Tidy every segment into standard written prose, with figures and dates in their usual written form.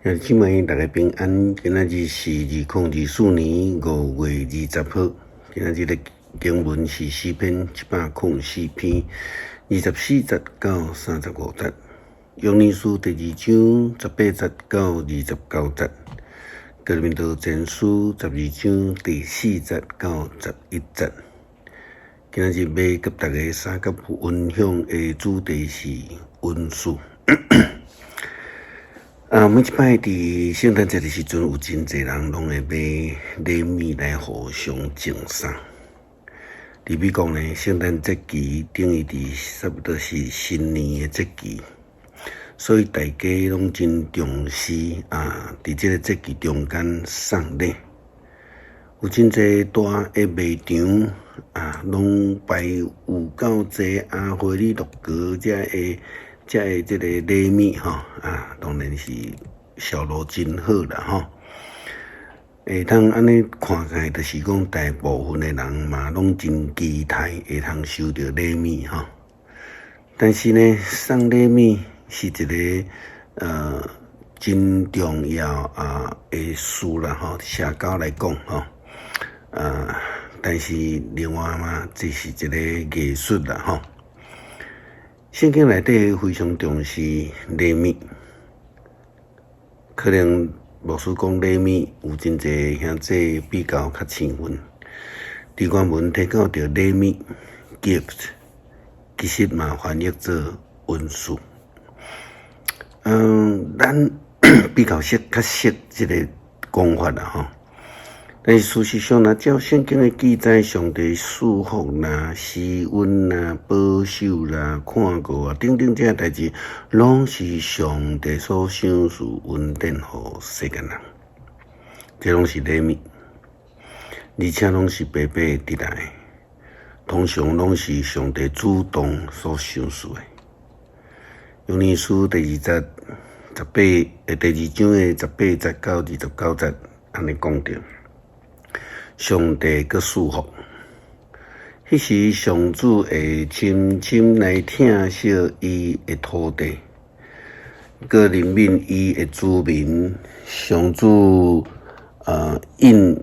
兄弟姊妹，大家平安。今仔日是2024年5月20號。今仔日的經文是詩篇104篇24節到35節。約尼書第二章18節到29節。哥林多前書12章第4節到11節。今仔日欲佮大家相佮分享的主題是恩賜。啊，每一擺佇聖誕節的時陣，有真濟人攏會買禮物來互相贈送。佇美國呢，聖誕節期等於佇差不多是新年的節期，所以大家攏真重視啊，佇這個節期中間送禮。有真濟大的賣場啊，攏擺有夠濟啊，花裡樂高遮的這個禮物吼啊，當然是銷路真好啦吼。會通按呢看起來，就是講大部分的人嘛，攏真期待會通收著禮物吼。但是呢，送禮物是一個真重要啊的事啦吼，社交來講吼。但是另外嘛，這是一個藝術啦吼。聖經內底非常重視禮物，可能牧師講禮物有真濟兄弟比較較生分。佇原文提到著禮物 gift，其實嘛翻譯做恩賜。咱比較熟較熟這個講法啦吼。但是事實上，若照聖經的記載，上帝賜福啦、施恩啦、保守啦、看顧啊等等這些代誌，攏是上帝所賞賜恩典予世間人，這攏是禮物，而且攏是白白得來的，通常攏是上帝主動所賞賜的。約尼書第二節十八，第二章的18節到29節，按呢講著。上帝閣賜福，彼時上主會深深來疼惜伊的土地，閣憐憫伊的子民。上主應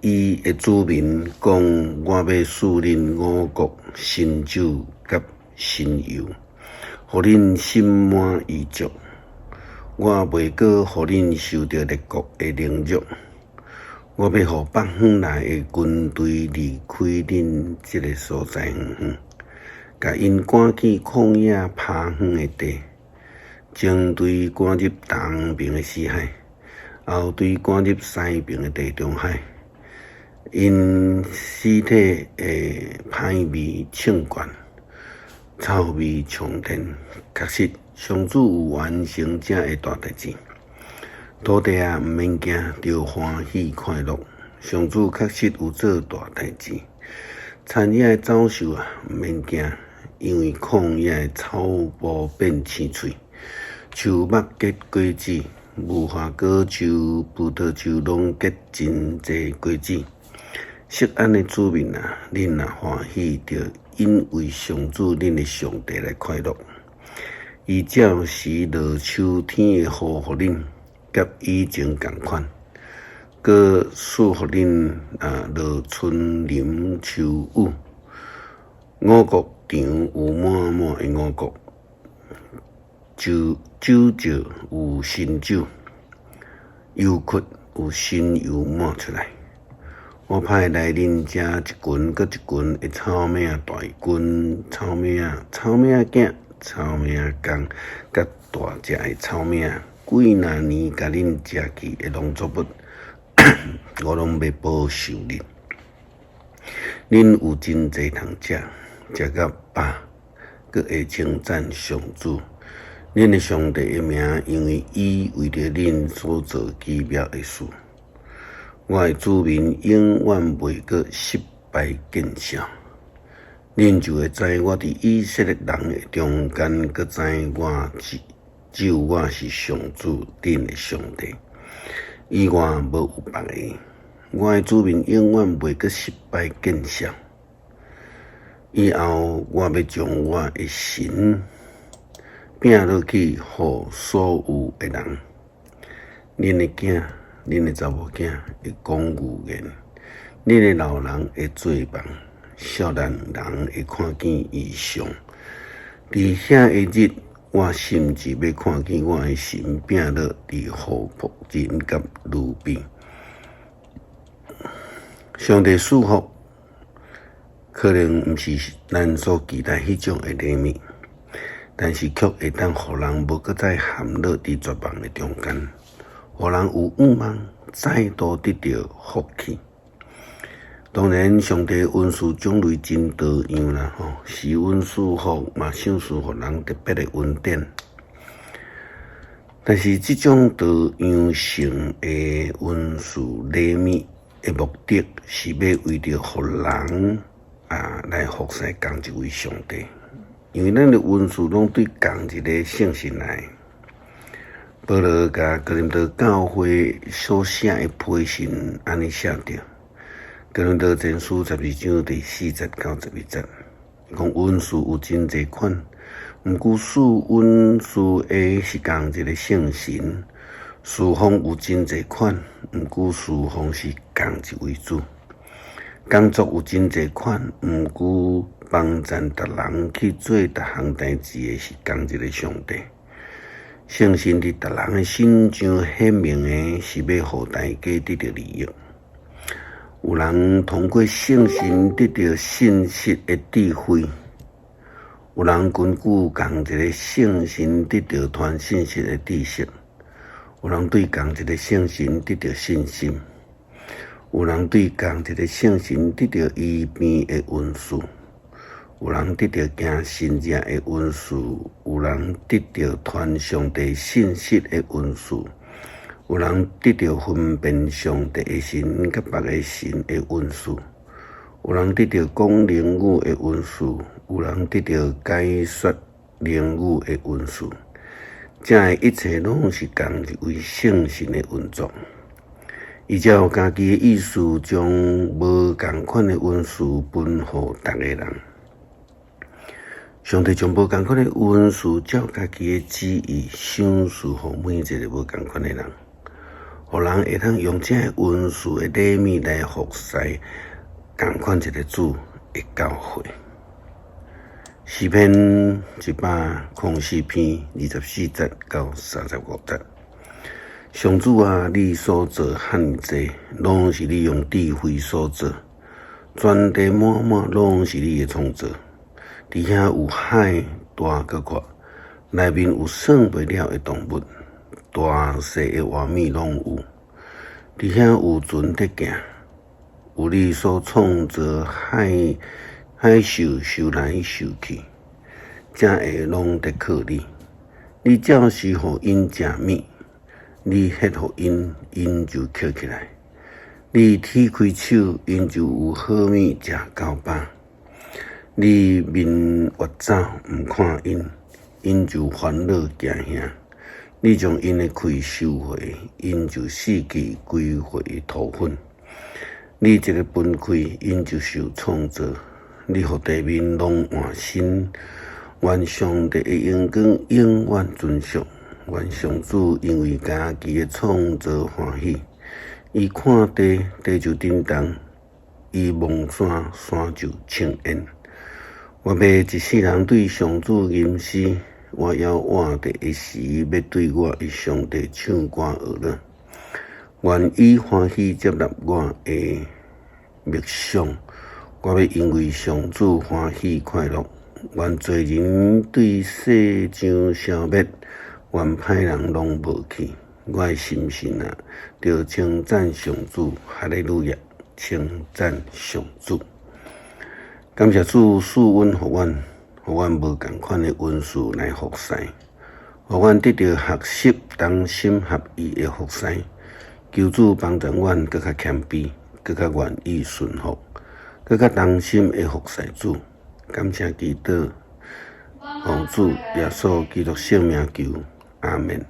伊的子民講：我欲賜恁五穀、新酒佮新油，予恁心滿意足。我袂閣予恁受著列國的凌辱。我欲予北方來的軍隊離開恁這个所在遠遠，共𪜶趕去曠野拋荒的地，前隊趕入東爿的死海，後隊趕入西爿的地中海。𪜶屍體會歹味衝懸，臭味衝天。確實，上主有完成這个大代誌。土地啊，毋免驚，著歡喜快樂。上主確實有做大代誌。田野的走獸啊，毋免驚，因為曠野的草木變青翠，樹木結果子，無花果樹、葡萄樹攏結真濟果子。錫安的子民啊，恁若歡喜，著因為上主恁的上帝來快樂。伊照時落秋天的雨予恁，佮以前仝款，閣賜予恁啊落春霖秋雨。五穀場有滿滿的五穀，酒酒窖有新酒，油窟有新油滿出來。我派來恁遮一群閣一群的草蛉大軍，草蛉、草蛉囝、草蛉公，佮大隻的草蛉。幾若年共恁食去的農作物，我攏欲保守恁。恁有真濟通食，食甲飽，閣會稱讚上主，恁的上帝的名，因為伊為著恁所做奇妙的事。我的子民永遠袂閣失敗見笑。恁就會知我佇以色列人的中間，閣知我只有我是上主恁的上帝，以外無有別个。我的子民永遠袂閣失敗見笑。以後我欲將我的神摒落去予所有的人。恁的囝、恁的查某囝會講預言，恁的老人會做夢，少年人會看見異象。佇遐个日，我甚至欲看見我的神摒落佇予僕人佮奴婢。上帝賜福，可能毋是咱所期待彼種的禮物，但是卻會當予人無閣再陷落佇絕望的中間，予人有向望，再度得著福氣。當然，上帝恩賜種類真多樣啦，吼，施恩賜福嘛，賞賜予人特別的恩典。但是，這種多樣性的恩賜禮物的目的，是欲為著予人啊來服侍仝一位上帝，因為咱的恩賜攏對仝一个聖神來。保羅共哥林多教會所寫的批信按呢寫著。哥林多前書12章第4節到11節，講恩賜有真濟款，毋過賜恩賜的是仝一个聖神；事奉有真濟款，毋過事奉是仝一位主；工作有真濟款，毋過幫贊逐人去做逐項代誌的是仝一个上帝。聖神佇逐人的身上顯明的是欲予大家得著利益。有人通過聖神得著信實的智慧，有人根據仝一个聖神得著傳信息的知識，有人對仝一个聖神得著信心，有人對仝一個聖神得著醫病的恩賜，有人得著行神蹟的恩賜，有人得著傳上帝信息的恩賜。有人得著分辨上帝的神佮別个神的恩賜，有人得著講靈語的恩賜，有人得著解說靈語的恩賜。這个一切攏是仝一位聖神的運作。伊照家己的意思，將無仝款的恩賜分予逐个人。上帝將無仝款的恩賜，照家己的旨意賞賜予每一个無仝款的人。予人會當用這个恩賜的禮物來服侍仝款一个主的教會。詩篇104篇24節到35節。上主啊，你所造遐爾濟，攏是你用智慧所造，全地滿滿攏是你的創造。佇遐有海大閣闊，內面有算袂了的動物。大細的活物攏有，佇遐有船佇行，有你所創造海海獸游來游去，這个攏得靠你。你照時予𪜶食物，你歇予𪜶，𪜶就抾起來。你鐵開手，𪜶就有好物食夠飽。你面越走，毋看𪜶，𪜶就煩惱驚嚇。你將𪜶的氣收回，𪜶就死去歸回塗粉。你一个分氣，𪜶就受創造。你予地面攏換新，願上帝的榮光永遠存續。願上主因為家己的創造歡喜。伊看地，地就震動；伊望山，山就衝煙。我欲一世人對上主吟詩。我猶活著的時，欲對我的上帝唱歌學樂。願伊歡喜接納我的默想，我欲因為上主歡喜快樂。願罪人對世上消滅，願歹人攏無去。我的心神啊，著稱讚上主，哈利路亞，稱讚上主。感謝主賜恩予阮。予阮無仝款的恩賜來服侍，予阮得著學習同心合意的服侍。求主幫助阮閣較謙卑，閣較願意順服，閣較同心的服侍主。感謝基督，奉主耶穌基督聖名求，阿們。